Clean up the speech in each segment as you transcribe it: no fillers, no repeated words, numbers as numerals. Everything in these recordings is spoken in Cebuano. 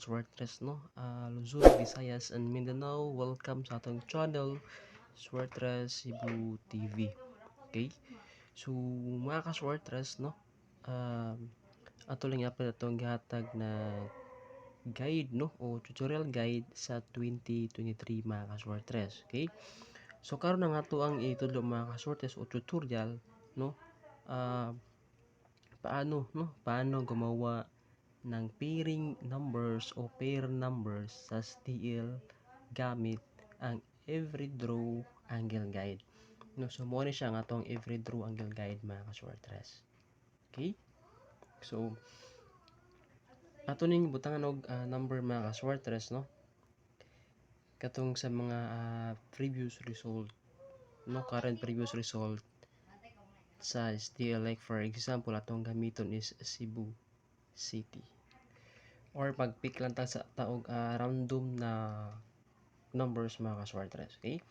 Kaswertres, no? Luzon, Visayas, and Mindanao. Welcome sa atong channel, Swertres Cebu TV. Okay? So, mga kaswertres, no? Ato lang i-upload atong gihatag na guide, no? O tutorial guide sa 2023, mga kaswertres. Okay? So, karon ang ato ang itudlo, mga kaswertres, o tutorial, no? Paano, no? Paano gumawa ng pairing numbers o pair numbers sa STL gamit ang every draw angle guide. No, so mo ni siya nga atong every draw angle guide, mga kaswertres. Okay? So ato ning butangan og number, mga kaswertres, no? Katong sa mga previous result, no, current previous result sa STL. Like for example, atong gamiton is Cebu City or pag-pick lang ta sa taog random na numbers, mga kaswertres. Okay?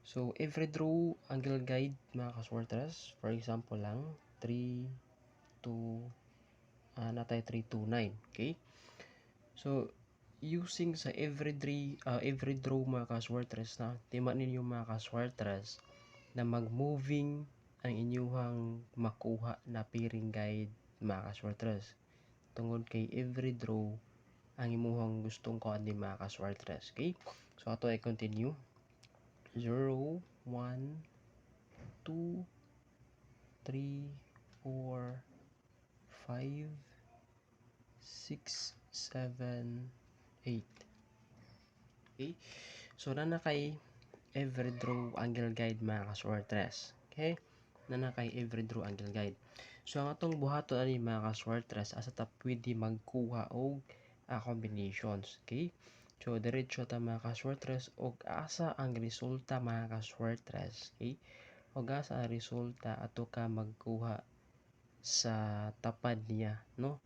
So, every draw angle guide, mga kaswertres, for example lang, 3, 2, natay 3, 2, 9. Okay? So, using sa every draw, mga kaswertres, na tima ninyo, mga kaswertres, na mag-moving ang inyuhang makuha na pairing guide, mga kaswertres, tungod kay every draw ang imuhang gustong kuan ni, mga kaswertres. Okay? So, ato ay continue. 0, 1, 2, 3, 4, 5, 6, 7, 8. Okay? So, nana kay every draw angle guide, mga kaswertres. Okay? Nana kay every draw angle guide. So, ang atong buhaton ani, mga kaswertres, asa ta pwede magkuha og combinations. Okay? So, diretso ta, mga kaswertres, og asa ang resulta, mga kaswertres. Okay? Og asa ang resulta ato ka magkuha sa tapad niya, no?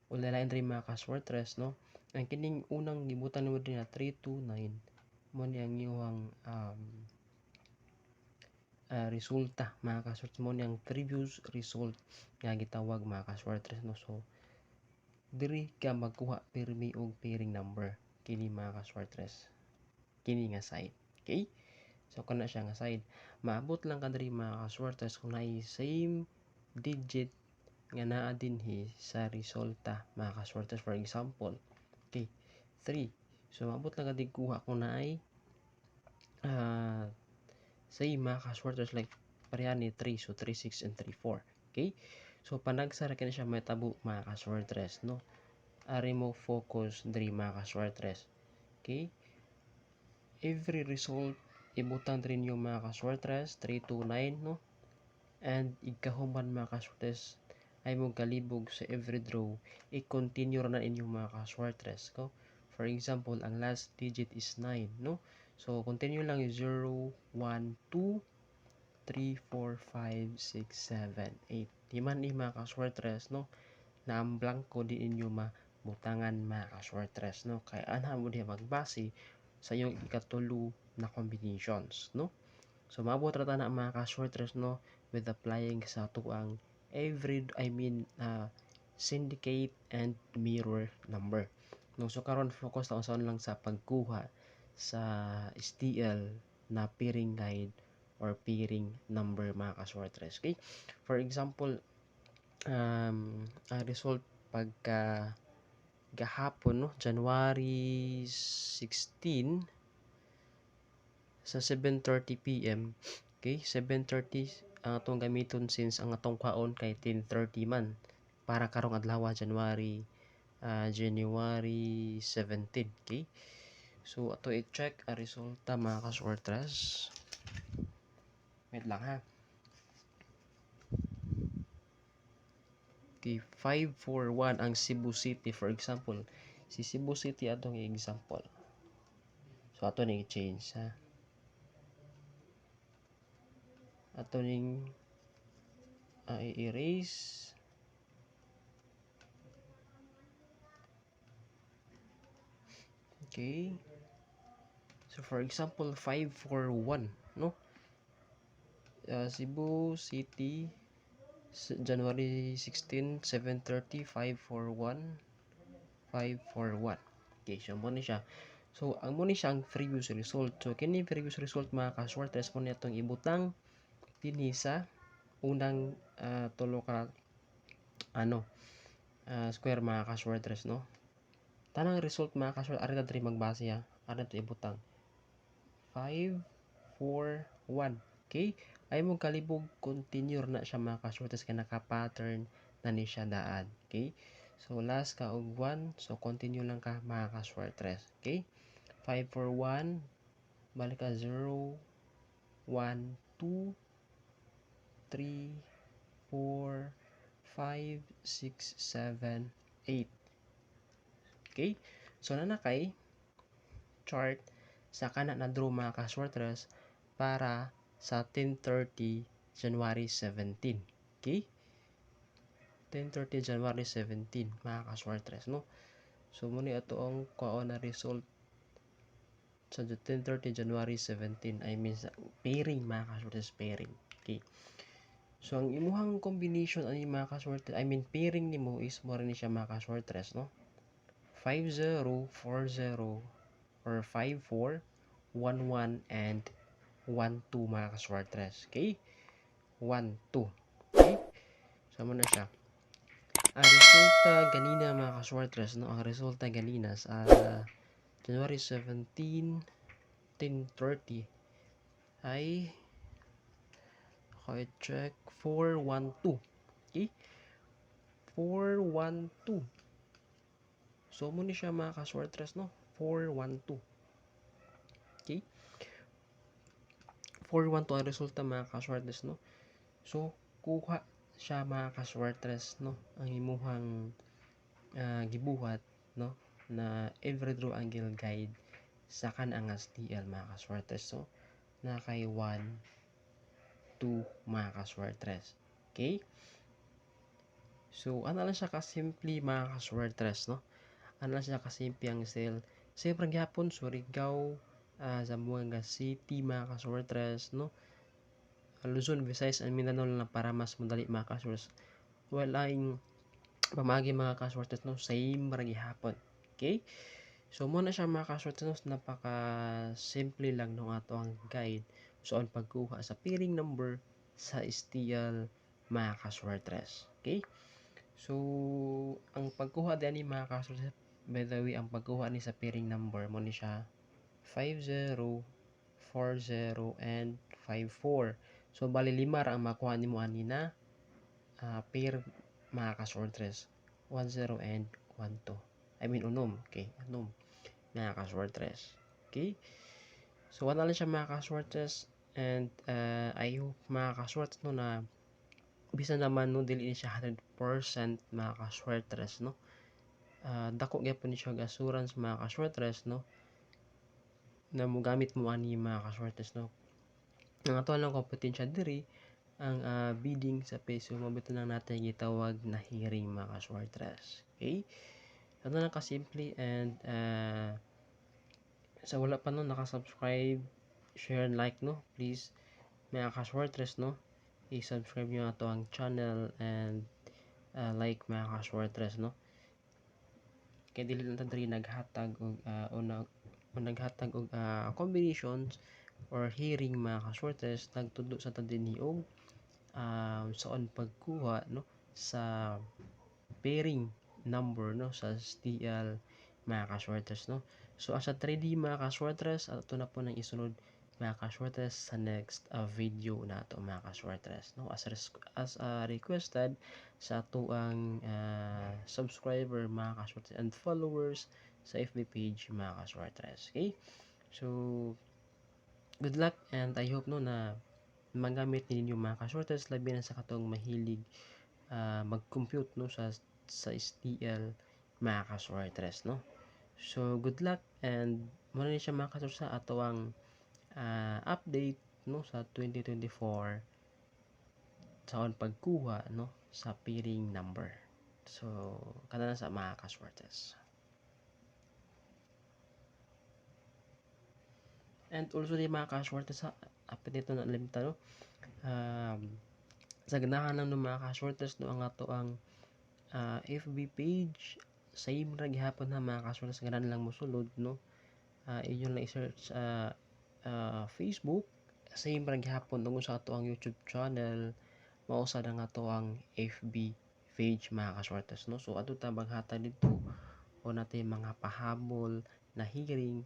O lain rin, mga kaswertres, no? Ang kining unang gibutan nimo din na 3, 2, 9 mo ni ang iyong resulta, mga kaswertres, mo niyang previous result nga gitawag, mga kaswertres, no? So diri ka magkuha pirmi og pairing number kini, mga kaswertres, kini nga side. Okay, so kana siya nga side, maabot lang ka diri, mga kaswertres, kung naay same digit nga naa dinhi sa resulta, mga kaswertres. For example, okay, 3. So maabot lang ka diri kuha kung naay same, mga kaswertres, like pareha ni 3. So 3, 6 and 3, 4. Okay, so panagsa ra kini siya mahitabo, mga kaswertres, no? Ari mo focus diri, mga kaswertres. Okay, every result ibutang diri niyo, mga kaswertres, 3, 2, 9, no? And ikahuman, mga kaswertres, ay mo kalibog sa every draw, i-continue ra na inyo, mga kaswertres ko. For example, ang last digit is 9, no? So continue lang 0, 1, 2, 3, 4, 5, 6, 7, 8. Di man ni, mga kaswertres, no, na ang blanko di inyo mabutangan, mga kaswertres, no? Kay ana mo diha magbase sa iyong ikatulo na combinations, no? So maabot ra ta na, mga kaswertres, no, with applying sa tuang every, I mean, syndicate and mirror number, no? So karon focus ta usaon lang sa pagkuha sa STL na pairing guide or pairing number, mga kaswertres. Okay, for example, ang result pagka gahapon, no, January 16 sa 7:30 PM. Okay, 7:30 ang atong gamiton since ang atong kwaon kay 10:30 man para karong adlaw, January 17. Okay, so ato i-check ang resulta, mga kaswertres. Wait lang ha. Okay, 541 ang Cebu City, for example. Si Cebu City atong i-example. So ato ning i-change ha. Ato ning i-erase. Okay. So for example, 541, no? Cebu City, January 16, 7:30, 541, 541. Okay, so mo ni siya. So ang mo ni siya ang previous result. So kini previous result, mga kaswertres, mo ni atong ibutang dinhi sa unang tulo ka ano square, mga kaswertres, no. Tanang result, mga kaswertres, ari ta diri magbase ha. Ari to ibutang 5 4 1. Okay? Ay mo kalibog, continue na siya, mga kaswertres, kay naka-pattern na ni siya daan. Okay? So last ka og 1, so continue lang ka, mga kaswertres. Okay? 5 4 1, balik ka 0 1 2 3 4 5 6 7 8. Okay? So na kay chart sa kana na draw, mga kaswertres, para sa 10:30 January 17. Okay? 10:30 January 17, mga kaswertres, no. So mo ni ato ang kuan na result sa 10:30 January 17, I mean sa pairing, mga kaswertres, pairing. Okay. So ang imuhang combination ani, mga kaswertres, I mean pairing nimo is mo ni siya, mga kaswertres, no. 50 40 or 54 11 and 12, mga kaswertres. Okay? 1 2. Okay? So mo na siya. Ang resulta ganina, mga kaswertres, no, ang resulta ganina sa January 17 10:30 ay, okay, check, 412. Okay? 412. So mo ni siya, mga kaswertres, no? 412. Okay? 412 ang resulta, mga kaswertres, no? So kuha siya, mga kaswertres, no? Ang imuhang gibuhat, no, na every draw angle guide sa kanang STL, mga kaswertres. So na kay 1 2, mga kaswertres. Okay? So ano lang siya kasimple, mga kaswertres, no? Ano lang siya kasimple ang sale. Siyempre gyapon Surigao, Zamboanga City, mga kaswertres, no? Luzon, Visayas and Mindanao lang para mas madali, mga kaswertres. Wala pamagi, mga kaswertres, no, same ra gihapon. Okay? So mo na siya, mga kaswertres, no, napaka simple lang no ato ang guide so ang pagkuha sa pairing number sa STL, mga kaswertres. Okay? So ang pagkuha din ni, mga kaswertres, by the way, ang pagkuha ni sa pairing number mo ni siya 50 40 and 54. So bali lima ra ang makuha nimo ani na pair, mga kaswertres, 10 and 12. I mean unom, okay, unom, mga kaswertres. Okay? So wala lang siya, mga kaswertres, and I hope, mga kaswertres, no, na bisan naman, no, dili ni siya 100%, mga kaswertres, no, dako gyapon ni siya og assurance, mga kaswertres, no, na mogamit mo ani, mga kaswertres, no. Ang ato lang kompetensya diri ang bidding sa peso, mo bitaw nang natin gitawag na hearing, mga kaswertres. Okay? Ano lang kasimple, and sa wala pa, no, naka-subscribe, share and like, no, please, mga kaswertres, no, i-subscribe nyo ato ang channel and like, mga kaswertres, no, kay dili lang ta diri naghatag og o, nag, o naghatag og combinations or hearing, mga kaswertres. Nagtudlo sa ta dinhi og saon pagkuha, no, sa pairing number, no, sa STL, mga kaswertres, no. So ang sa 3D, mga kaswertres, ato na po nang isunod, mga kaswertres, sa next video nato, mga kaswertres, no, as requested sa atuang subscriber, mga kaswertres, and followers sa FB page, mga kaswertres. Okay? So good luck and I hope, no, na magamit ninyo, mga kaswertres, labi na sa katong mahilig mag-compute, no, sa STL, mga kaswertres, no. So good luck and mo na siya, mga kaswertres, sa ato ang update, no, sa 2024 sa pagkuha, no, sa pairing number. So kada na sa mga kaswertres. And also di, mga kaswertres, sa apit nito na limta, no, sa ganahan lang ng mga kaswertres, no, ang ato ang FB page Same ra gihapon ha, mga kaswertres, ganahan lang mosulod, no? Inyo lang i-search sa Facebook, same ra gihapon ug sa ato ang YouTube channel, mao sad ang ato ang FB page, mga kaswertres, no? So adto ta maghatag didto o natin mga pahabol na hearing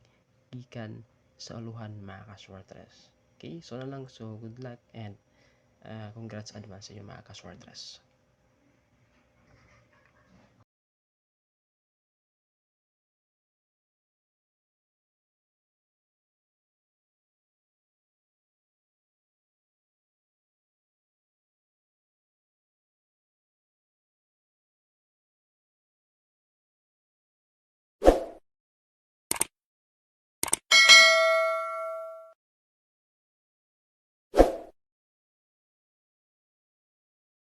gikan sa uluhan, mga kaswertres. Okay, so na lang. So good luck and congrats advance sa inyo, mga kaswertres.